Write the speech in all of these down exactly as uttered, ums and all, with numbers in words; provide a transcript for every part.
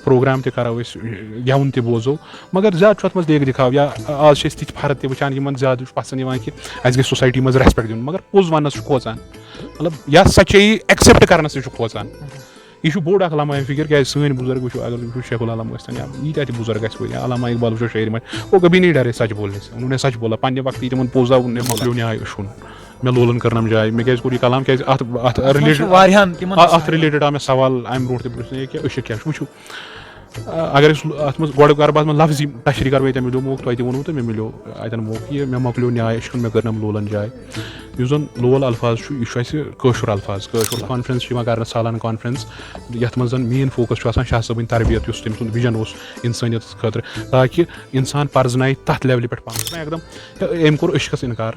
Programme تہِ کرو أسۍ، گٮ۪وُن تہِ بوزو، مگر زیادٕ چھُ اَتھ منٛز دیکھ دِکھاو، یا آز چھِ أسۍ تِتھۍ فرد تہِ وٕچھان یِمن زیادٕ چھُ پسنٛد یِوان کہِ اَسہِ گژھِ سوسایٹی منٛز ریسپیکٹ دیُن، مگر پوٚز وننس چھُ کھوژان۔ مطلب، یا سچٲیی ایکسیپٹ کرنس تہِ چھُ کھوژان۔ یہِ چھُ بوٚڑ اکھ لمحہ فکر، کیازِ سٲنۍ بُزرگ وٕچھو، اگر وٕچھو شیخ العالم ٲسۍ تن یا ییٖتیٛاہ تہِ بُزرگ ٲسۍ ؤنۍ، یا علامہ اقبال وٕچھو شٲعری منٛز، وہ کبھی نہیں ڈرے سچ بولنے سے، انہوں نے سچ بولا، پننہِ وقتہٕ یہِ تِمن پوٚز آو، ووٚن، مےٚ مۄکلیو نیاے شُن، مےٚ لولن کٔرنم جاے، مےٚ کیازِ کوٚر یہِ کلام، کیازِ اتھ اتھ منٛز چھُ رلیٹڈ واریاہن تِمن آ- اتھ مسلن۔ رلیٹڈ آو مےٚ سوال امہِ برونٛٹھ تہِ پرٛژھنہٕ یہِ کہِ أسۍ چھِ کیٛاہ چھِ وٕچھِو۔ آ، اگر أسۍ اتھ منٛز گۄڈٕ کرٕ بہٕ اتھ منٛز لفظی تشریح کرٕ بہٕ ییٚتٮ۪ن مِلیو موقعہٕ، تۄہہِ تہِ ووٚنوُ تہٕ مےٚ مِلیو اتٮ۪ن موقعہٕ، یہِ مےٚ مۄکلیو نیاے، أسۍ چھُنہٕ مےٚ کٔرنم لولن جاے۔ یُس زن لول الفاظ چھُ، یہِ چھُ اسہِ کٲشُر الفاظ، کٲشُر کانفرنس چھِ یِوان کرنہٕ، سالانہٕ کانفرنس، یتھ منٛز زن مین فوکس چھُ آسان شاہ صٲبٕنۍ تربیت، یُس تٔمۍ سُنٛد وِجن اوس انسٲنیت خٲطرٕ، تاکہِ انسان پرزنایہِ تتھ لیولہِ پٮ۪ٹھ پانس۔ مےٚ اکدم، أمۍ کوٚر عشقس انکار،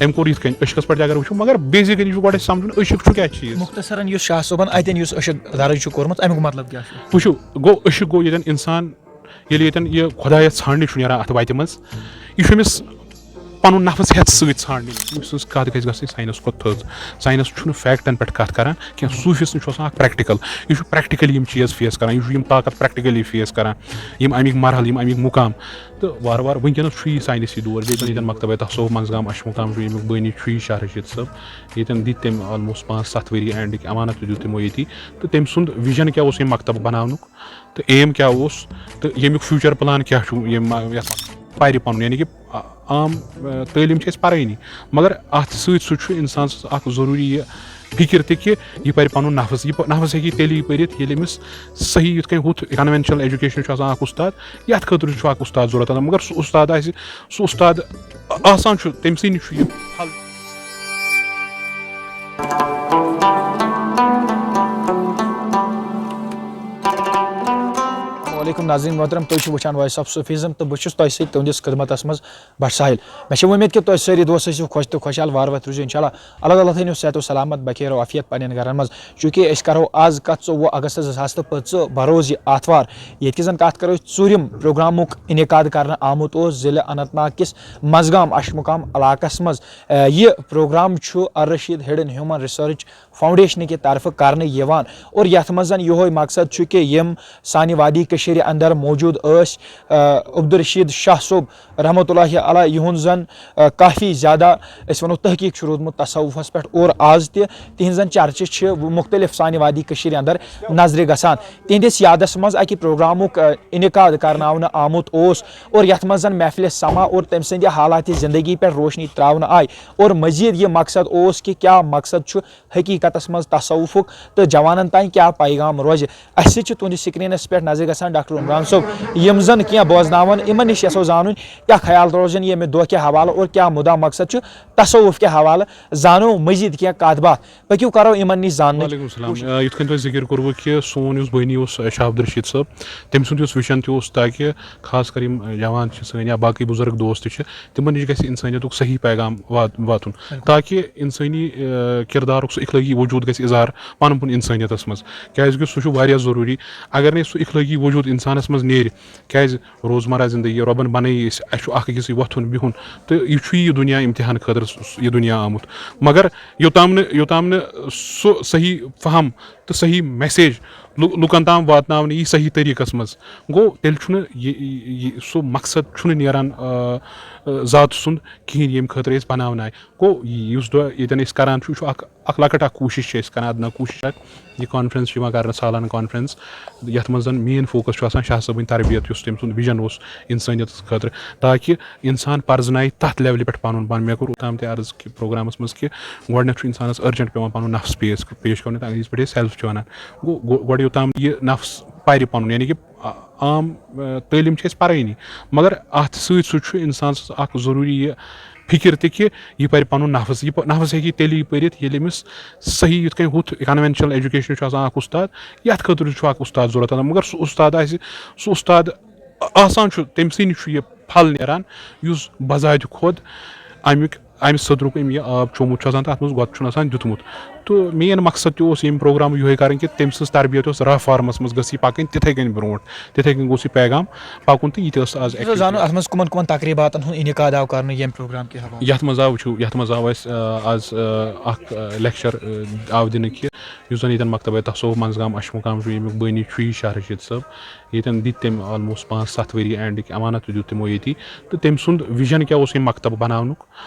أمۍ کوٚر یِتھ کٔنۍ عشقس پٮ۪ٹھ تہِ اگر وٕچھو، مگر بیسکلی چھُ گۄڈٕ اَسہِ سمجھُن عشق چھُ کیٛاہ چیٖز۔ مختصرن یُس شاہ صٲبن اتٮ۪ن یُس عشق درج چھُ کوٚرمُت، امیُک مطلب کیٛاہ چھُ؟ وٕچھِو، گوٚو عشق گوٚو ییٚتٮ۪ن انسان، ییٚلہِ ییٚتٮ۪ن یہِ خۄدایس ژھانٛڈنہِ چھُ نیران اتھ وتہِ منٛز، یہِ چھُ أمِس پنُن نفس ہٮ۪تھ سۭتۍ ژھانٛڈنہِ۔ أمۍ سٕنٛز کتھ گژھِ گژھٕنۍ ساینس کھۄتہٕ تھٔز۔ ساینس چھُنہٕ فیکٹن پٮ۪ٹھ کتھ کران کینٛہہ، صوٗفِس نِش چھُ آسان اکھ پریکٹیکل، یہِ چھُ پریکٹیکلی یِم چیٖز فیس کران، یہِ چھُ یِم طاقت پریکٹیکلی فیس کران، یِم امیِکۍ مرحلہٕ، یِم امیِکۍ مُقام۔ تہٕ وارٕ وارٕ وٕنکیٚنَس چھُ یہِ ساینسی دور، بیٚیہِ زَن ییٚتٮ۪ن مکتبہ تصوف منٛزگام اَشمُقام چھُ، ییٚمیُک بٲنی چھُ یہِ شاہ رشیٖد صٲب۔ ییٚتٮ۪ن دِتۍ تٔمۍ almost پانٛژھ ستھ ؤری اینڈٕکۍ امانت تہِ دیُت تِمو ییٚتی۔ تہٕ تٔمۍ سُنٛد وِجن کیٛاہ اوس ییٚمہِ مکتبہٕ بناونُک، تہٕ aim کیٛاہ اوس، تہٕ ییٚمیُک future plan کیٛاہ چھُ ییٚمہِ ما-، یَتھ پَرِ پَنُن، یعنی کہِ آ-، عام، آ، تعلیٖم چھِ أسۍ پَرٲنی، مگر اَتھ سۭتۍ سۭتۍ چھُ اِنسان سٕنٛز اَکھ ضروٗری یہِ فِکِر تہِ کہِ یہِ پَرِ پَنُن نفس۔ یہِ پ-، نفس ہیٚکہِ یہِ تیٚلی پٔرِتھ، ییٚلہِ أمِس صحیح یِتھ کٔنۍ ہُتھ conventional education چھُ آسان اکھ اُستاد، یَتھ خٲطرٕ چھُ اکھ اُستاد ضوٚرَتھ آسان، مگر سُہ اُستاد آسہِ، سُہ اُستاد آسان چھُ، تٔمۍ سٕے نِش چھُ یہِ پھل۔ وعلیکم ناظرین محترم، تُہۍ چھِو وٕچھان Voice of Sufism تہٕ بہٕ چھُس تۄہہِ سۭتۍ تُہٕنٛدِس خدمتس منٛز بٹ ساحل۔ مےٚ چھِ وۄمید کہِ تُہۍ سٲری دوست ٲسِو خۄش تہٕ خۄشحال، وارٕ وَتھ روٗزِو اِنشاءاللہ۔ اللہ تعالیٰ تھٲینو صحت و سلامت بخیر و عافیت پننٮ۪ن گرن منٛز۔ چوٗنٛکہِ أسۍ کرو آز کتھ ژوٚوُہ اگست زٕ ساس تہٕ پٕنٛژٕہ، بروز یہِ آتھوار، ییٚتہِ کہِ زن کتھ کرو أسۍ ژوٗرِم پروگرامُک انعقاد کرنہٕ آمُت اوس ضلع اننت ناگ کِس منٛزگام اشمُقام علاقس منٛز۔ اے، یہِ پروگرام چھُ الرشید ہڈن ہیومن ریسرچ فاؤنڈیشن کہِ طرفہٕ کرنہٕ یِوان اور یتھ منٛز زن یِہوے مقصد چھُ کہِ یِم سانہِ وادی کٔشیٖرِ اندر موجود ٲسۍ، اے، عبدالرشید شاہ صٲب رحمتہ اللہ علیہ، یِہُنٛد زن، اے، کافی زیادہ، أسۍ ونو، تحقیق چھُ روٗدمُت تصوفس پٮ۪ٹھ اور آز تہِ تِہنٛز زن چرچہِ چھِ مختلف سانہِ وادی کٔشیٖرِ اندر نظرِ گژھان۔ تِہنٛدِس یادس منٛز اکہِ پروگرامُک، اے، انعقاد کرناونہٕ آمُت اوس اور یتھ منٛز زن محفلِ سما اور تٔمۍ سٕنٛدِ حالاتِ زندگی پٮ۪ٹھ روشنی تراونہٕ آیہِ اور مزید یہِ مقصد اوس کہِ کیٛاہ مقصد چھُ حقیقتس منٛز تصوفُک تہٕ جوانن تام کیٛاہ پیغام روزِ۔ اسہِ سۭتۍ چھِ تُہنٛدِس screenس پٮ۪ٹھ نظرِ گژھان ڈاکٹر عمران صٲب، یِم زن کینٛہہ بوزناون، یِمن نِش یژھو زانُن کیٛاہ خیال روزن ییٚمہِ دۄہ کہِ حوالہٕ اور کیٛاہ مُدا مقصد چھُ تصوف کہِ حوالہٕ، زانو مزید کینٛہہ کتھ باتھ۔ پٔکِو کرو یِمن نِش زاننٕچ وعلیکم السلام۔ کوٗشش۔ آ، یِتھ کٔنۍ تۄہہِ ذِکِر کوٚروٕ کہِ سون یُس بٲنی اوس، آ، شاہ عبدالرشید صٲب، تٔمۍ سُنٛد یُس وِجن تہِ اوس تاکہِ خاص کر یِم، آ، جوان چھِ سٲنۍ یا باقٕے بُزرگ دوست تہِ چھِ، تِمن نِش گژھِ انسٲنیتُک صحیح پیغام وات-، واتُن، بِلکُل۔ تاکہِ انسٲنی، آ، کردارُک سُہ اخلٲقی وجوٗد گژھِ اظہار پنُن پُن انسٲنیتس منٛز، کیازِ کہِ سُہ چھُ واریاہ ضروٗری۔ اگر نہٕ أسۍ سُہ اخلٲقی وجوٗد انسانس منٛز نیرِ، کیازِ روزمرہ زندگی، رۄبن بنٲیی أسۍ، اسہِ چھُ اکھ أکِس سۭتۍ وۄتھُن بِہُن، تہٕ یہِ چھُ یہِ دُنیا امتحان خٲطرٕ س-، س-، یہِ دُنیا آمُت۔ مگر یوٚتام نہٕ، یوٚتام نہٕ سُہ صحیح فہم تہٕ صحیح message لُ-، لُکن تام واتناونہٕ یی صحیح طریٖقس منٛز، گوٚو تیٚلہِ چھُنہٕ یہِ، یہِ، یہِ، سُہ مقصد چھُنہٕ نیران، آ، آ، ذات سُنٛد کِہیٖنۍ، ییٚمہِ خٲطرٕ أسۍ بناونہٕ آے۔ گوٚو یُس دۄہ ییٚتٮ۪ن أسۍ کران چھِ، یہِ چھُ اکھ، اکھ لۄکٕٹ اکھ کوٗشش چھِ أسۍ کران، ادنا کوٗشش اکھ۔ یہِ conference چھِ یِوان کرنہٕ، سالانہٕ conference، یتھ منٛز زن main focus چھُ آسان شاہ صٲبٕنۍ تربیت، یُس تٔمۍ سُنٛد وِجن اوس انسٲنیتس خٲطرٕ، تاکہِ انسان پرزنایہِ تتھ لیولہِ پٮ۪ٹھ پنُن پان۔ مےٚ کوٚر اوٚتام تہِ عرض کہِ پروگرامس منٛز کہِ گۄڈٕنیتھ چھُ انسانس urgent پٮ۪وان پنُن نفس پیش، پیش کرُن، یتھ انگریزی پٲٹھۍ أسۍ self چھِ ونان۔ گوٚو، گۄ-، گۄڈٕ یوٚتام یہِ نفس پرِ پنُن، یعنی کہِ آ-، عام، آ، تعلیٖم چھِ أسۍ پَرٲنی، مگر اَتھ سۭتۍ سۭتۍ چھُ اِنسان سٕنٛز اَکھ ضروٗری یہِ فِکِر تہِ کہِ یہِ پَرِ پَنُن نفس۔ یہِ پ-، نفس ہیٚکہِ یہِ تیٚلی پٔرِتھ، ییٚلہِ أمِس صحیح یِتھ کٔنۍ ہُتھ conventional education چھُ آسان اَکھ اُستاد، یَتھ خٲطرٕ چھُ اَکھ اُستاد ضوٚرَتھ آسان، مگر سُہ اُستاد آسہِ، سُہ اُستاد آسان چھُ، تٔمۍ سٕے نِش چھُ یہِ پھل نیران، یُس بذاتِ خۄد اَمیُک، اَمہِ سٔدرُک أمۍ یہِ آب چومُت چھُ آسان تہٕ اَتھ منٛز گۄدٕ چھُنہٕ آسان دیُتمُت۔ تہٕ main مقصد تہِ اوس ییٚمہِ پروگرامُک یِہوٚے کَرٕنۍ کہِ تٔمۍ سٕنٛز تربیت ٲس راہ فارمَس منٛز گٔژھ یہِ پَکٕنۍ تِتھَے کٔنۍ برونٛٹھ، تِتھَے کٔنۍ گوٚژھ یہِ پیغام پَکُن تہٕ یہِ تہِ ٲس آز تُہۍ چھِو زانُن، اَتھ منٛز کٕمَن کٕمَن تقریٖباتَن ہُنٛد اِنعقاد آو کَرنہٕ ییٚمہِ پروگرام کہِ حوالہٕ؟ یَتھ منٛز آو، وٕچھِو، یَتھ منٛز آو اَسہِ، آ، آز، آ، اَکھ، آ، lecture، آ، آو دِنہٕ کہِ یُس زَن ییٚتٮ۪ن مکتبہ تصوف منٛزگام اَشمُقام چھُ، ییٚمیُک بٲنی چھُ یہِ شاہ رشیٖد صٲب، ییٚتٮ۪ن دِتۍ تٔمۍ آلموسٹ پانٛژھ ستھ ؤری اینڈٕکۍ امانت دیُت تِمو ییٚتی۔ تہٕ تٔمۍ سُنٛد وِجن کیٛاہ اوس ییٚمہِ مکتب بناونُک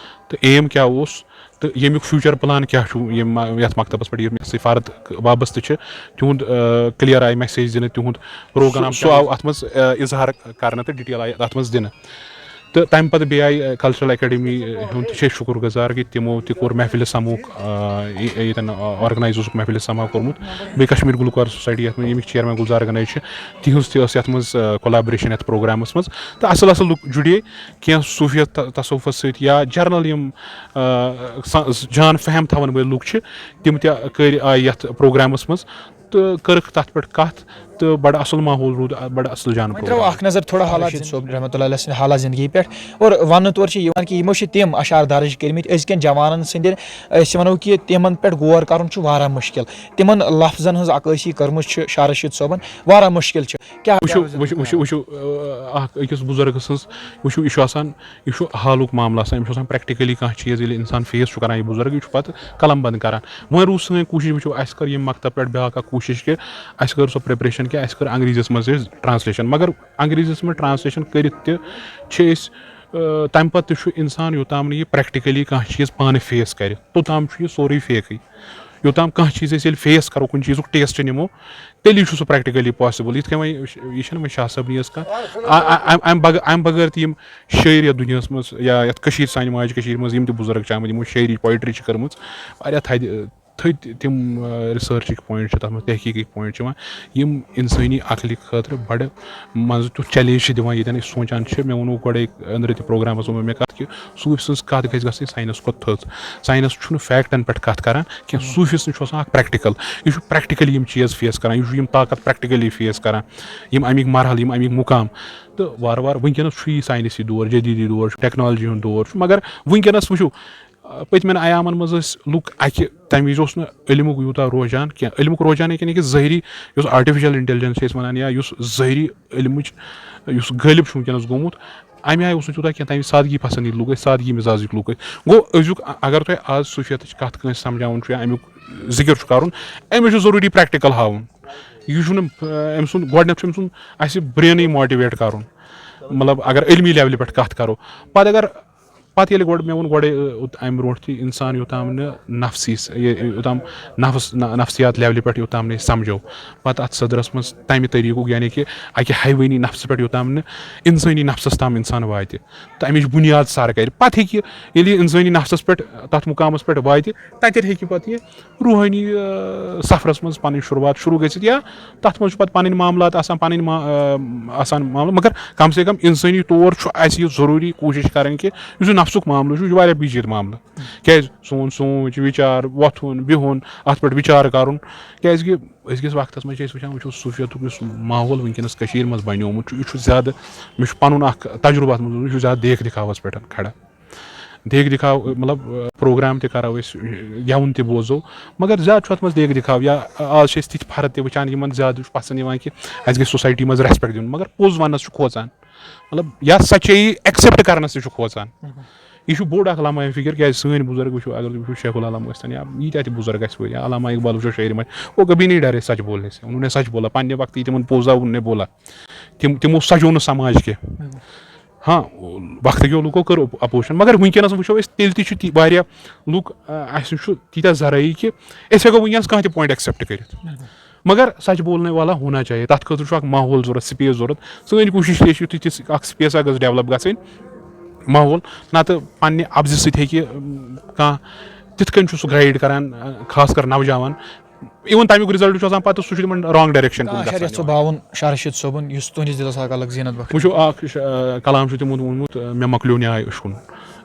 تہٕ ایم کیٛاہ اوس تہٕ ییٚمیُک فیوٗچر پلان کیٛاہ چھُ ییٚمہِ ما-، یَتھ مکتبس پٮ۪ٹھ یِم یہِ ہسا یہِ فرد وابستہٕ چھِ، تِہُنٛد کلیئر آیہِ میسیج دِنہٕ، تِہُنٛد پروگرام سُہ سُہ آو اَتھ منٛز اظہار کرنہٕ تہٕ ڈیٹیل آیہِ اَتھ منٛز دِنہٕ۔ تہٕ تَمہِ پَتہٕ بیٚیہِ آیہِ کلچرل اکیڈمی ہُنٛد تہِ چھِ أسۍ شُکُر گُزار کہِ تِمو تہِ کوٚر محفلِ سماہُک، آ، یہِ-، ییٚتٮ۪ن، آ، آرگنایز اوسُکھ محفلِ سماہ کوٚرمُت۔ بیٚیہِ کشمیر گلوکار سوسایٹی، یَتھ منٛز ییٚمِکۍ چیئرمین گُلزار گنایی چھِ، تِہٕنٛز تہِ ٲس یَتھ منٛز، آ، کولابریشن یَتھ پروگرامَس منٛز۔ تہٕ اَصٕل اَصٕل لُکھ جُڑے، کینٛہہ صوٗفیت ت-، تصوفس سۭتۍ یا جنرل یِم، آ، سا-، جان فہم تھاوَن وٲلۍ لُکھ چھِ، تِم تہِ کٔرۍ آیہِ یَتھ پروگرامَس منٛز۔ تہٕ کٔرٕکھ تَتھ پٮ۪ٹھ کَتھ تہٕ بَڑٕ اَصٕل ماحول روٗد، بَڑٕ اَصٕل جان وۄنۍ ترٛاوو پروگرام۔ اَکھ نظر تھوڑا حالات رشیٖد زِندگی۔ صٲب رحمتہ اللہ علیہ سٕنٛدِ حالات زِندگی پٮ۪ٹھ۔ اور وَننہٕ تور چھِ یِوان کہِ یِمو چھِ تِم اشعار درٕج کٔرمٕتۍ أزکٮ۪ن جوانَن سٕنٛدِ، أسۍ وَنو کہِ تِمَن پٮ۪ٹھ غور کَرُن چھُ واریاہ مُشکِل۔ تِمَن لفظَن ہٕنٛز عکٲسی کٔرمٕژ چھِ شاہ رشیٖد صٲبَن، واریاہ مُشکِل چھِ۔ کیٛاہ وٕچھِو، کیٛاہ وٕچھِو، وٕچھِو، وٕچھِو، اَکھ أکِس بُزرگہٕ سٕنٛز، وٕچھِو، یہِ چھُ آسان، یہِ چھُ حالُک معاملہٕ آسان، أمِس چھُ آسان پرٛیکٹِکٔلی کانٛہہ چیٖز، ییٚلہِ اِنسان فیس چھُ کَران یہِ بُزرگ، یہِ چھُ پَتہٕ قلم بنٛد کَران۔ وۄنۍ روٗز سٲنۍ کوٗشِش، وٕچھِو، اَسہِ کٔر ییٚمہِ مکتب پٮ۪ٹھ بیٛاکھ اَکھ کوٗشِش کہِ اَسہِ کٔر سۄ پرٛیپریشَن کہِ اَسہِ کٔر انگریٖزیَس منٛز أسۍ ٹرٛانسلیشَن، مگر انگریٖزیَس منٛز ٹرٛانسلیشَن کٔرِتھ تہِ چھِ أسۍ، آ، تَمہِ پَتہٕ تہِ چھُ اِنسان یوٚتام نہٕ یہِ پرٛیکٹِکٔلی کانٛہہ چیٖز پانہٕ فیس کَرِ، توٚتام چھُ یہِ سورُے فیکٕے۔ یوٚتام کانٛہہ چیٖز أسۍ ییٚلہِ فیس کَرو، کُنہِ چیٖزُک ٹیسٹ نِمو، تیٚلی چھُ سُہ پرٛیکٹِکٔلی پاسِبٕل۔ یِتھ کٔنۍ وۄنۍ یہِ چھَنہٕ وۄنۍ شاہ صٲبنٕے یٲژ کَتھ، آ-، آ-، اَمہِ، اَمہِ بغٲر، اَمہِ بغٲر تہِ یِم شٲعر یَتھ دُنیاہَس منٛز یا یَتھ کٔشیٖرِ، سانہِ ماجہِ کٔشیٖرِ منٛز یِم تہِ بُزرگ چھِ آمٕتۍ، یِمو شٲعری پویٹری چھِ کٔرمٕژ، واریاہ تھدِ، تھٔدۍ تِم، آ، ریسرچٕکۍ پویِنٹ چھِ تَتھ منٛز، تحقیٖقٕکۍ پویِنٹ چھِ یِوان، یِم اِنسٲنی عقلہِ خٲطرٕ بَڑٕ منٛزٕ تیُتھ چیلنج چھِ دِوان، ییٚتٮ۪ن أسۍ سونٛچان چھِ۔ مےٚ ووٚنوُ گۄڈَے أنٛدرٕ تہِ پروگرامَس منٛز ووٚن مےٚ کَتھ کہِ صوٗفۍ سٕنٛز کَتھ گژھِ گژھٕنۍ ساینَس کھۄتہٕ تھٔز۔ ساینَس چھُنہٕ فیکٹَن پٮ۪ٹھ کَتھ کَران کینٛہہ، صوٗفِس نِش چھُ آسان اَکھ پرٛیکٹِکَل، یہِ چھُ پرٛیکٹِکٔلی یِم چیٖز فیس کَران، یہِ چھُ یِم طاقت پرٛیکٹِکٔلی فیس کَران، یِم اَمِکۍ مرحلہٕ، یِم اَمِکۍ مُقام۔ تہٕ وارٕ وارٕ وٕنکیٚنَس چھُ یہِ ساینسی دور، جدیٖدی دور چھُ، ٹیکنالجی ہُنٛد دور چھُ، مگر وٕنکیٚنَس وٕچھِو، آ، پٔتمٮ۪ن ایامَن منٛز ٲسۍ لُکھ اَکہِ، تَمہِ وِزِ اوس نہٕ علمُک یوٗتاہ رُجحان کینٛہہ، علمُک رُجحان یعنی کہِ ظٲہری یُس آرٹیفیشل انٹیلیجنس چھِ أسۍ وَنان یا یُس ظٲہری علمٕچ، یُس غٲلب چھُ وٕنکیٚنَس گوٚمُت، اَمہِ آیہِ اوس نہٕ تیوٗتاہ کینٛہہ، تَمہِ وِزِ سادگی پسنٛدیٖدٕ لُکھ ٲسۍ، سادگی مِزازٕکۍ لُکھ ٲسۍ۔ گوٚو أزیُک اگر تۄہہِ آز صوٗفیتٕچ کَتھ کٲنٛسہِ سَمجھاوُن چھُ یا اَمیُک ذِکِر چھُ کَرُن، أمِس چھُ ضروٗری پرٛیکٹِکَل ہاوُن۔ یہِ چھُنہٕ، أمۍ سُنٛد گۄڈٕنٮ۪تھ چھُ أمۍ سُنٛد اَسہِ برٛینٕے ماٹِویٹ کَرُن، مطلب اگر علمی لیولہِ پٮ۪ٹھ کَتھ کَرو۔ پَتہٕ اگر، پَتہٕ ییٚلہِ گۄڈٕ مےٚ ووٚن گۄڈَے، ٲ، اَمہِ برونٛٹھ تہِ، اِنسان یوٚتام نہٕ نفسی س-، یہِ، یوٚتام نفس، نہ-، نفسیات لیولہِ پٮ۪ٹھ یوٚتام نہٕ أسۍ سَمجھو، پَتہٕ اَتھ صدرَس منٛز تَمہِ طریٖقُک، یعنی کہِ اَکہِ حیوٲنی نفسہٕ پٮ۪ٹھ یوٚتام نہٕ اِنسٲنی نفسَس تام اِنسان واتہِ تہٕ اَمِچ بُنیاد سَر کَرِ، پَتہٕ ہیٚکہِ یہِ، ییٚلہِ یہِ اِنسٲنی نفسَس پٮ۪ٹھ، تَتھ مُقامَس پٮ۪ٹھ واتہِ، تَتٮ۪تھ ہیٚکہِ پَتہٕ یہِ روحٲنی، آ، سفرَس منٛز پَنٕنۍ شروٗعات شروٗع گٔژھِتھ، یا تَتھ منٛز چھُ پَتہٕ پَنٕنۍ معاملات آسان، پَنٕنۍ ما-، آ، آسان معاملہٕ، مگر کم سے کم اِنسٲنی طور چھُ اَسہِ یہِ ضروٗری کوٗشِش کَرٕنۍ کہِ یُس یہِ نفسُک معاملہٕ چھُ، یہِ چھُ واریاہ پیچیدٕ معاملہٕ۔ کیٛازِ سون سونٛچ، وِچار، وۄتھُن، بِہُن، اَتھ پٮ۪ٹھ وِچار کَرُن، کیٛازِ کہِ أزکِس وقتَس منٛز چھِ أسۍ وٕچھان، وٕچھو صوٗفیتُک یُس ماحول وٕنکیٚنَس کٔشیٖرِ منٛز بَنیومُت چھُ، یہِ چھُ زیادٕ، مےٚ چھُ پَنُن اَکھ تجرُبہٕ اَتھ منٛز، یہِ چھُ زیادٕ دیکھ دِکھاوَس پٮ۪ٹھ کھڑا۔ دیکھ دِکھاو، مطلب، پروگرام تہِ کَرو أسۍ، گٮ۪وُن تہِ بوزو، مگر زیادٕ چھُ اَتھ منٛز دیکھ دِکھاو۔ یا آز چھِ أسۍ تِتھۍ فرد تہِ وٕچھان، یِمَن زیادٕ چھُ پَسنٛد یِوان کہِ اَسہِ گژھِ سوسایٹی منٛز ریسپیکٹ دیُن، مگر پوٚز وَننَس چھُ کھوژان، مطلب، یا سچٲیی ایکسیپٹ کَرنَس تہِ چھُ کھوژان۔ یہِ چھُ بوٚڑ اَکھ لمحہ فِکر، کیٛازِ سٲنۍ بُزرگ وٕچھِو، اگر تُہۍ وٕچھِو شیخ العالم ٲسۍ تَن یا ییٖتیٛاہ تہِ بُزرگ اَسہِ وٲتۍ، یا علامہ اقبال وٕچھو شٲعری منٛز، وہ کبھی نہیں ڈرے سچ بولنے سے، انہوں نے سچ بولا، پنٛنہِ وقتہٕ یہِ تِمَن پوٚز آو، انہوں نے بولا۔ تِم، تِمو سجو نہٕ سماج کینٛہہ۔ ہاں، وقتہٕ کیو لُکو کٔر اپوزیشن، مگر وٕنکیٚنَس وٕچھو أسۍ، تیٚلہِ تہِ چھِ تی-، واریاہ لُکھ، آ، اَسہِ نِش چھُ تیٖتیٛاہ ذرٲیی کہِ أسۍ ہٮ۪کو وٕنکیٚنَس کانٛہہ تہِ پویِنٹ ایکسیپٹ کٔرِتھ۔ مگر سچ بولنے والا ہونا چاہیے، تَتھ خٲطرٕ چھُ اکھ ماحول ضوٚرَتھ، سپیس ضوٚرَتھ۔ سٲنۍ کوٗشِش تہِ چھِ تِژھ اکھ سپیس اکھ گٔژھ ڈیولپ گژھٕنۍ ماحول، نتہٕ پننہِ اپزِ سۭتۍ ہیٚکہِ، اۭں، کانٛہہ تِتھ کٔنۍ چھُ سُہ گایڈ کران، اۭں، خاص کر نوجوان۔ اِوٕن تَمیُک رِزلٹ چھُ آسان پتہٕ سُہ چھُ تِمن رانگ ڈایریکشن کُن کانٛہہ شاید گژھان یَژھو یِوان۔ باوُن شاہ رشیٖد صٲبُن، یُس تُہٕنٛدِس دِلس اکھ الگ زینت بخش۔ وٕچھِو، اکھ، آ، کلام چھُ تِمو ووٚنمُت، آ، مےٚ مۄکلیو نیاے عشقُن،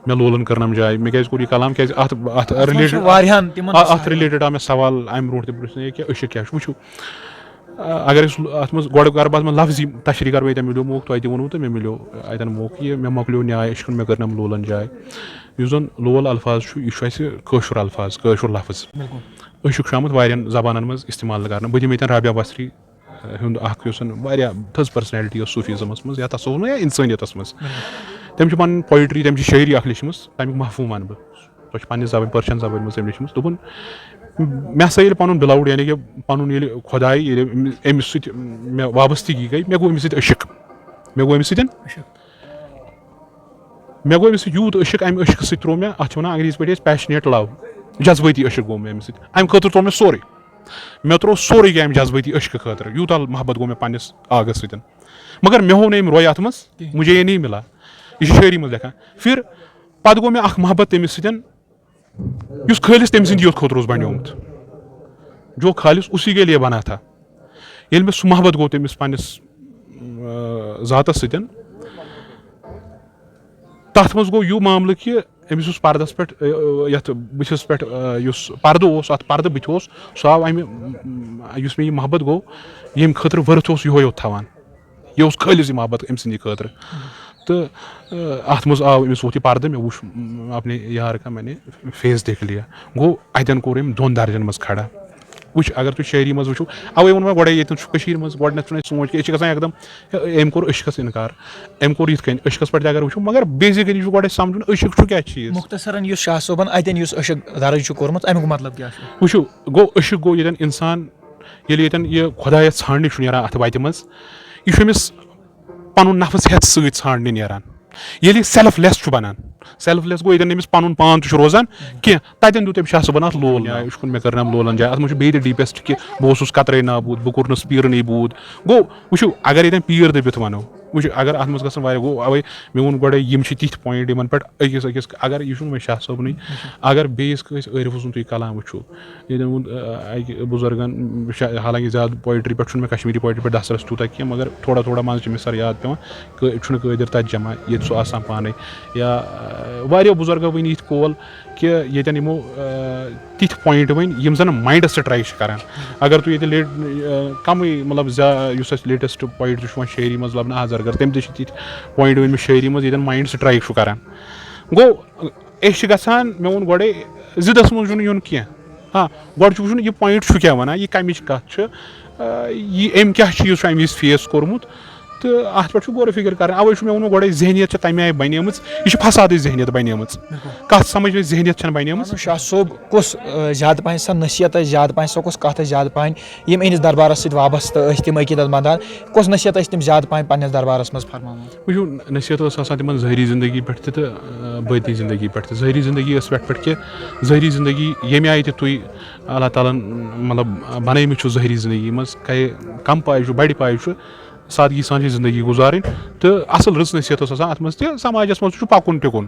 مےٚ لولن کٔرنم جاے۔ مےٚ کیٛازِ کوٚر یہِ کلام؟ کیٛازِ اتھ، اتھ اَتھ منٛز چھُ رِلیٹڈ، واریاہن تِمن آ، اتھ آسان۔ رِلیٹڈ آو مےٚ سوال امہِ برونٛٹھ تہِ پرژھنہٕ، یہِ کیٛاہ عشق کیٛاہ چھُ؟ وٕچھِو، آ، اگر أسۍ اتھ منٛز گۄڈٕ کرٕ بہٕ اتھ منٛز لفظی تشریح کرٕ بہٕ ییٚتٮ۪ن مِلیو موقعہٕ، تۄہہِ تہِ ووٚنوُ تہٕ مےٚ مِلیو اتٮ۪ن موقعہٕ، یہِ مےٚ مۄکلیو نیاے عشقُن، مےٚ کٔرنم لولن جاے۔ یُس زن لول الفاظ چھُ، یہِ چھُ اسہِ کٲشُر الفاظ، کٲشُر لفظ۔ بِلکُل۔ عشق چھُ آمُت واریاہن زبانن منٛز استعمال کرنہٕ۔ بہٕ دِمہٕ ییٚتٮ۪ن رابعہ بصری ہُنٛد اکھ، یُس زن واریاہ تھٔز پرسنیلٹی ٲس صوفیزمس منٛز یا تصوف یا انسٲنیتس منٛز۔ تٔمۍ چھُ پنٕنۍ پویٹری، تٔمۍ چھِ شٲعری اکھ لیچھمٕژ، تمیُک مفہوم ونہٕ بہٕ۔ سۄ چھِ پننہِ زبٲنۍ، پٔرشن زبٲنۍ منٛز تٔمۍ لیچھمٕژ۔ دوٚپُن، مےٚ ہسا ییٚلہِ پَنُن بِلاوُڈ، یعنی کہِ پَنُن ییٚلہِ خۄداے، ییٚلہِ أمِس سۭتۍ مےٚ وابستگی گٔے، مےٚ گوٚو أمِس سۭتۍ عشق۔ مےٚ گوٚو أمِس سۭتۍ مےٚ گوٚو أمِس سۭتۍ یوٗت عشق، اَمہِ عشقہٕ سۭتۍ ترٛوو مےٚ، اَتھ چھِ وَنان انگریزی پٲٹھۍ أسۍ passionate love، جذبٲتی عشق گوٚو مےٚ أمِس سۭتۍ۔ اَمہِ خٲطرٕ ترٛوو مےٚ سورُے۔ مےٚ ترٛوو سورُے کینٛہہ اَمہِ جذبٲتی عشقہٕ خٲطرٕ، یوٗتاہ محبت گوٚو مےٚ پنٛنِس آغس سۭتۍ۔ مگر مےٚ ہوو نہٕ أمۍ روے اَتھ منٛز، کِہیٖنۍ۔ مجھے یہ نہیں ملا۔ یہِ چھِ شٲعری منٛز لیکھان۔ پھر پَتہٕ گوٚو مےٚ اَکھ محبت تٔمِس سۭتۍ، یُس خٲلِص تٔمۍ سٕنٛدِ یوت خٲطرٕ اوس بنیومُت، جو خالص اسی کے لیے بنا تھا۔ ییٚلہِ مےٚ سُہ محبت گوٚو تٔمِس پنٛنِس، آ، ذاتَس سۭتۍ، تَتھ منٛز گوٚو یہِ معاملہٕ کہِ أمِس اوس پردَس پٮ۪ٹھ، آ، یَتھ بٕتھِس پٮ۪ٹھ، آ، یُس پردٕ اوس، اَتھ پردٕ بٕتھِ اوس، سُہ آو اَمہِ، یُس مےٚ یہِ محبت گوٚو، ییٚمہِ خٲطرٕ ؤرٕتھ اوس یِہوٚے یوت تھاوان۔ یہِ اوس خٲلِص یہِ محبت أمۍ سٕنٛدِ خٲطرٕ۔ تہٕ، آ، اَتھ منٛز آو أمِس ووت یہِ پردٕ، مےٚ وُچھ، م، اپنے یار کا میں نے فیس دیکھ لیا۔ گوٚو، اَتٮ۪ن کوٚر أمۍ دۄن درجن منٛز کھڑا۔ وٕچھ، اگر تُہۍ شٲعری منٛز وٕچھِو، اَوَے ووٚن مےٚ گۄڈَے، ییٚتٮ۪ن چھُ کٔشیٖرِ منٛز گۄڈٕنٮ۪تھ چھُنہٕ اَسہِ سونٛچ کہِ أسۍ چھِ گژھان یکدم، ہے، أمۍ کوٚر عشقَس اِنکار، أمۍ کوٚر یِتھ کٔنۍ، عشقَس پٮ۪ٹھ تہِ اگر وٕچھو، مگر basically چھُ گۄڈٕ اَسہِ سَمجھُن عشق چھُ کیٛاہ چیٖز۔ مختصرن یُس شاہ صٲبن اَتٮ۪ن یُس عشق درٕج چھُ کوٚرمُت، اَمیُک مطلب کیٛاہ چھُ؟ وٕچھِو، گوٚو عشق گوٚو ییٚتٮ۪ن اِنسان، ییٚلہِ ییٚتٮ۪ن یہِ خۄدایَس ژھانٛڈنہِ چھُ نیران اَتھ وَتہِ منٛز، یہِ چھُ أمِس پَنُن نفس ہٮ۪تھ سۭتۍ ژھانٛڈنہِ نیران۔ ییٚلہِ یہِ selfless چھُ بَنان، selfless گوٚو ییٚتٮ۪ن أمِس پَنُن پان تہِ چھُ روزان کینٛہہ، تَتٮ۪ن دیُت أمۍ شاہ صٲبَن اَتھ لول۔ یا یہِ چھُ کُن مےٚ کٔرنام لولَن جاے، اَتھ منٛز چھُ بیٚیہِ تہِ deepest کہِ بہٕ اوسُس قطرے نابوٗد، بہٕ کوٚرنَس پیٖرنٕے بوٗد۔ گوٚو، وٕچھِو، اگر ییٚتٮ۪ن پیٖر دٔپِتھ وَنو، وٕچھِو، اگر اَتھ منٛز گژھن واریاہ، گوٚو، اَوَے مےٚ ووٚن گۄڈَے، یِم چھِ تِتھۍ point یِمَن پٮ۪ٹھ أکِس أکِس، اگر یہِ چھُنہٕ وۄنۍ شاہ صٲبنٕے، اگر بیٚیِس کٲنٛسہِ عٲرفہٕ سُنٛد تُہۍ کلام وٕچھِو، ییٚتٮ۪ن ووٚن، آ، اَکہِ بُزرگن، شا-، حالانکہِ زیادٕ poetry پٮ۪ٹھ چھُنہٕ مےٚ، کشمیٖری poetry پٮ۪ٹھ دسترس تیوٗتاہ کینٛہہ، مگر تھوڑا تھوڑا منٛزٕ چھِ مےٚ سر یاد پٮ۪وان، کٲ-، چھُنہٕ قٲدر تجمہ، ییٚتہِ سُہ آسان پانے۔ یا، آ، واریاہو بُزرگو ؤنۍ یِتھۍ قول کہِ ییٚتٮ۪ن یِمو، آ، تِتھۍ point ؤنۍ، یِم زن mindس strike چھِ کران۔ اگر تُہۍ ییٚتہِ late-، آ، کمٕے، مطلب، زیا-، یُس اَسہِ latest poet چھُ یِوان شٲعری منٛز لبنہٕ، احد زرگر، تٔمۍ تہِ چھِ تِتھۍ point ؤنۍ مٕتۍ شٲعری منٛز، ییٚتٮ۪ن mind strike چھُ کران۔ گوٚو، أسۍ چھِ گژھان، مےٚ ووٚن گۄڈَے، ضِدَس منٛز چھُنہٕ یُن کینٛہہ۔ ہاں، گۄڈٕ چھُ وٕچھُن، یہِ point چھُ کیٛاہ وَنان، یہِ کَمِچ کَتھ چھِ، آ، یہِ، أمۍ کیٛاہ چیٖز چھُ اَمہِ وِزِ face کوٚرمُت، تہٕ اَتھ پٮ۪ٹھ چھُ غور و فِکر کَرٕنۍ۔ اَوَے چھُ مےٚ ووٚنمُت گۄڈَے، ذہنیت چھےٚ تَمہِ آیہِ بَنیمٕژ، یہِ چھِ فسادٕچ ذہنیت بَنیمٕژ۔ بِلکُل۔ کَتھ سَمٕجھ مےٚ ذہنیت چھَنہٕ بَنیمٕژ۔ شاہ صٲب کُس، آ، زیادٕ پَہَن سۄ نصیحت ٲسۍ، زیادٕ پَہَن سۄ کُس کَتھ ٲسۍ زیادٕ پَہَن، یِم أہٕنٛدِس دربارَس سۭتۍ وابستہٕ ٲسۍ، تِم عقیٖدت مندان، کُس نصیحت ٲسۍ تِم زیادٕ پَہَن پنٛنِس دربارَس منٛز فرماوان؟ وٕچھِو، نصیحت ٲس آسان تِمن ظٲہری زندگی پٮ۪ٹھ تہِ تہٕ، آ، بٲطنی زندگی پٮ۪ٹھ تہِ۔ ظٲہری زندگی ٲس پٮ۪ٹھ پٮ۪ٹھ کہِ ظٲہری زندگی ییٚمہِ آیہِ تہِ تُہۍ اللہ تعالیٰ ہن، مطلب، بنٲومٕتۍ چھِو ظٲہری زندگی منٛز، کَے کم پایہِ چھُ، بَڑِ پایہِ چھُ، سادگی سان چھِ زندگی گُزارٕنۍ۔ تہٕ اَصٕل رٕژ نصیحت ٲس آسان اَتھ منٛز تہِ، سماجَس منٛز چھُ پَکُن ٹِکُن۔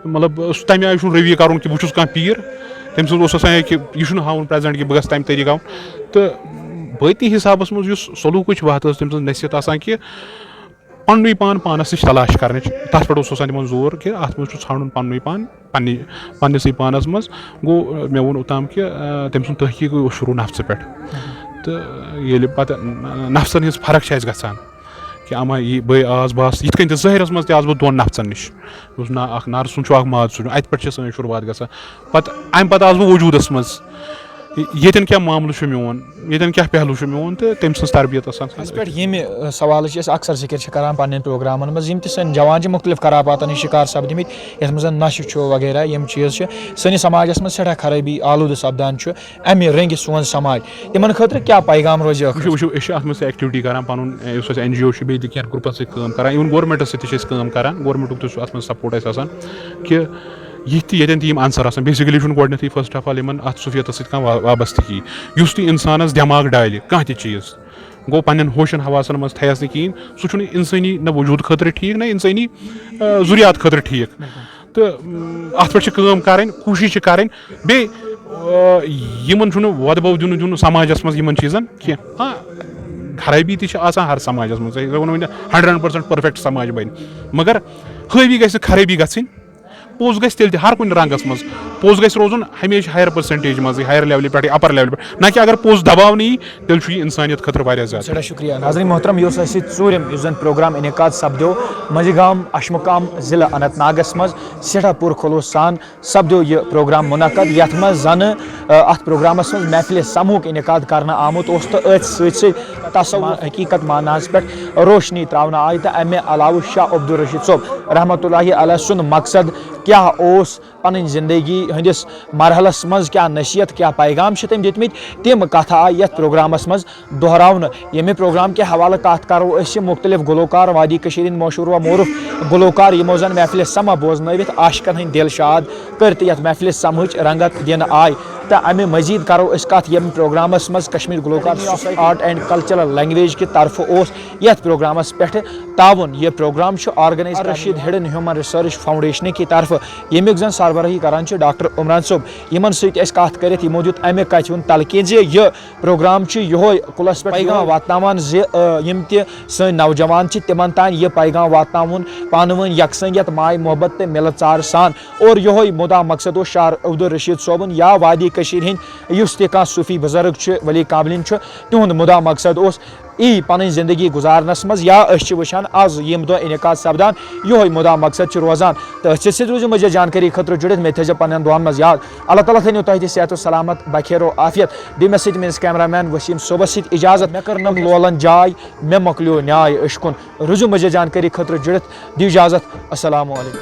مطلب، سُہ تَمہِ آیہِ چھُنہٕ روی کَرُن کہِ بہٕ چھُس کانٛہہ پیٖر، تٔمۍ سٕنٛز اوس آسان یہِ کہِ یہِ چھُنہٕ ہاوُن present کہِ بہٕ گژھٕ تَمہِ طریٖقہٕ ہاوُن۔ تہٕ بٲطنی حسابَس منٛز یُس سلوٗکٕچ وَتھ ٲس، تٔمۍ سٕنٛز نصیحت آسان کہِ پننُے پان پانس نِش تلاش کرنٕچ، تتھ پٮ۪ٹھ اوس آسان تِمن زور کہِ اتھ منٛز چھُ ژھانڈُن پننُے پان، پننہِ، پننِسٕے پانس منٛز۔ گوٚو، مےٚ ووٚن اوٚتام کہِ، آ، تٔمۍ سُنٛد تحقیق اوس شروع نفژٕ پٮ۪ٹھ۔ تہٕ ییٚلہِ پتہٕ نفسن ہٕنٛز فرق چھِ اسہِ گژھان کہِ اما یہِ بے آس باس یِتھ کٔنۍ تہِ ظٲہرس منٛز تہِ آس بہٕ دۄن نفژن نِش، مےٚ اوس نا اکھ نرٕ سُنٛد چھُ اکھ مادٕ سُنٛد، اتہِ پٮ۪ٹھ چھِ سٲنۍ شروٗعات گژھان۔ پتہٕ امہِ پتہٕ آس بہٕ وجوٗدس منٛز، ییٚتٮ۪ن کیٛاہ معاملہٕ چھُ میون، ییٚتٮ۪ن کیٛاہ پہلو چھُ میون، تہٕ تٔمۍ سٕنٛز تربیت ٲس آسان۔ خاص پٲٹھۍ ییٚمہِ، ٲ، سوالٕچ أسۍ اکثر ذِکِر چھِ کران پننٮ۪ن پروگرامن منٛز، یِم تہِ سٲنۍ جوان چھِ مُختٔلِف خرافاتن ہٕنٛدۍ شِکار سپدِمٕتۍ، یتھ منٛز زن نشہٕ چھُ وغیرہ، یِم چیٖز چھِ سٲنِس سماجس منٛز سٮ۪ٹھاہ خرٲبی آلودٕ سپدان چھُ، امہِ رٔنٛگۍ سون سماج، تِمن خٲطرٕ کیٛاہ پیغام روزِ ٲخرس؟ وٕچھِو، وٕچھِو، أسۍ چھِ اتھ منٛز تہِ activity کران پنُن، اے، یُس اسہِ N G O چھُ، بیٚیہِ تہِ کینٛہہ گروپس سۭتۍ کٲم کران، even governmentس سۭتۍ تہِ چھِ أسۍ کٲم کران، governmentُک تہِ چھُ اتھ منٛز support اسہِ آسان کہِ یِتھ تہِ ییٚتٮ۪ن تہِ یِم عنصر آسان، basically چھُنہٕ گۄڈٕنٮ۪تھٕے first of all یِمن اَتھ صوفیتس سۭتۍ کانٛہہ وا-، وابستگی، یُس تہِ اِنسانس دٮ۪ماغ ڈالہِ کانٛہہ تہِ چیٖز، گوٚو پننٮ۪ن ہوشن حواسن منٛز تھایس نہٕ کِہیٖنۍ، سُہ چھُنہٕ اِنسٲنی نہ وجوٗد خٲطرٕ ٹھیٖک، نہ اِنسٲنی، آ، ذُریات خٲطرٕ ٹھیٖک۔ تہٕ، م، اتھ پٮ۪ٹھ چھِ کٲم کرٕنۍ، کوٗشِش چھِ کرٕنۍ۔ بیٚیہِ، آ، یِمن چھُنہٕ وۄدٕ بو دیُن، دیُن سماجس منٛز یِمن چیٖزن کینٛہہ۔ ہاں، خرٲبی تہِ چھِ آسان ہر سماجس منٛز، أسۍ ہٮ۪کو نہٕ ؤنِتھ hundred percent perfect سماج بنہِ، مگر حٲوی گژھِ نہٕ خرٲبی گژھٕنۍ۔ پوٚز گژھِ تیٚلہِ تہِ ہر کُنہِ رنٛگس منٛز، پوٚز گژھِ روزُن ہمیشہِ higher percentage منٛزٕے، higher levelہِ پٮ۪ٹھٕے، upper levelہِ پٮ۪ٹھ، نہ کہِ اگر پوٚز دباونہٕ یی، تیٚلہِ چھُ یہِ انسانیت خٲطرٕ واریاہ زیادٕ۔ سٮ۪ٹھاہ شُکریہ۔ ناظریٖن محترم، یہِ اوس اَسہِ سۭتۍ ژوٗرِم، یُس زَن پروگرام انعقاد سپدیو مٔنٛزِ گام اشمُقام، ضلع اننت ناگس منٛز۔ سٮ۪ٹھاہ پُر خلوص سان سپدیو یہِ پروگرام منعقد، یَتھ منٛز زَنہٕ، آ، اَتھ پروگرامس منٛز محفلِ سماہُک انعقاد کرنہٕ آمُت اوس تہٕ أتھۍ سۭتۍ سۭتۍ تصوف حقیقت معناہس پٮ۪ٹھ روشنی تراونہٕ آیہِ تہٕ اَمہِ علاوٕ شاہ عبدالرشید صٲب رحمتہ اللہ علیہ سُنٛد مقصد کیٛاہ اوس، پنٕنۍ زندگی ہٕنٛدِس مرحلس منٛز کیٛاہ نصیحت، کیٛاہ پیغام چھِ تٔمۍ دِتمٕتۍ، تِم کتھٕ آیہِ یتھ پروگرامس منٛز دۄہراونہٕ۔ ییٚمہِ پروگرام کہِ حوالہٕ کتھ کرو أسۍ مختلف گلوکار، وادی کٔشیٖرِ ہٕنٛدۍ مشہوٗر و معروٗف گلوکار، یِمو زن محفلِ سمع بوزنٲوِتھ عاشقن ہٕنٛدۍ دل شاد کٔرۍ تہٕ یتھ محفلہِ سمہٕچ رنگت دِنہٕ آیہِ۔ تہٕ امہِ مزید کرو أسۍ کتھ، ییٚمہِ پروگرامس منٛز کشمیر گلوکار آرٹ اینڈ کلچرل لینگویج کہِ طرفہٕ اوس یتھ پروگرامس پٮ۪ٹھ تعاون۔ یہِ پروگرام چھُ organise Rashid Hadan human research foundation کی طرفہٕ، ییٚمیُک زن سربراہی کران چھُ ڈاکٹر عمران صٲب۔ یِمن سۭتۍ اَسہِ کتھ کٔرِتھ یِمو دیُت امہِ کتھِ ہُنٛد تلقین زِ یہِ پروگرام چھُ یِہوے کُلس پٮ۪ٹھ پیغام یِہوے واتناوان زِ، آ، یِم تہِ سٲنۍ نوجوان چھِ، تِمن تام یہِ پیغام واتناوُن پانہٕ ؤنۍ یکسٲنیت، ماے محبت تہٕ مِلہٕ ژار سان۔ اور یِہوے مُدا مقصد اوس شاعر عبدالرشید صٲبُن یا وادی کٔشیٖرِ ہٕنٛدۍ یُس تہِ کانٛہہ صوٗفی بُزرگ چھُ، ولی کاملین چھُ، تِہُنٛد مُدا مقصد اوس یی پنٕنۍ زندگی گُزارنس منٛز، یا أسۍ چھِ وٕچھان از یِم دۄہ انعقاد سپدان، یِہوے مُدا مقصد چھُ روزان۔ تہٕ أتھۍ سۭتۍ سۭتۍ روٗزِو مزید جانکٲری خٲطرٕ جُڑِتھ، مےٚ تھٲیزیو پننٮ۪ن دُعن منٛز یاد۔ اللہ تعالیٰ تھٲینو تۄہہِ تہِ صحت و سلامت، بخیر و عافیت۔ بیٚیہِ مےٚ سۭتۍ میٲنِس کیمرہ مین وسیٖم صٲبس سۭتۍ اجازت۔ مےٚ کٔر نہٕ لولن جاے، مےٚ مۄکلیو نیاے عشقُن۔ روٗزِو مزید جانکٲری خٲطرٕ جُڑِتھ، دِیِو اجازت۔ السلام علیکم۔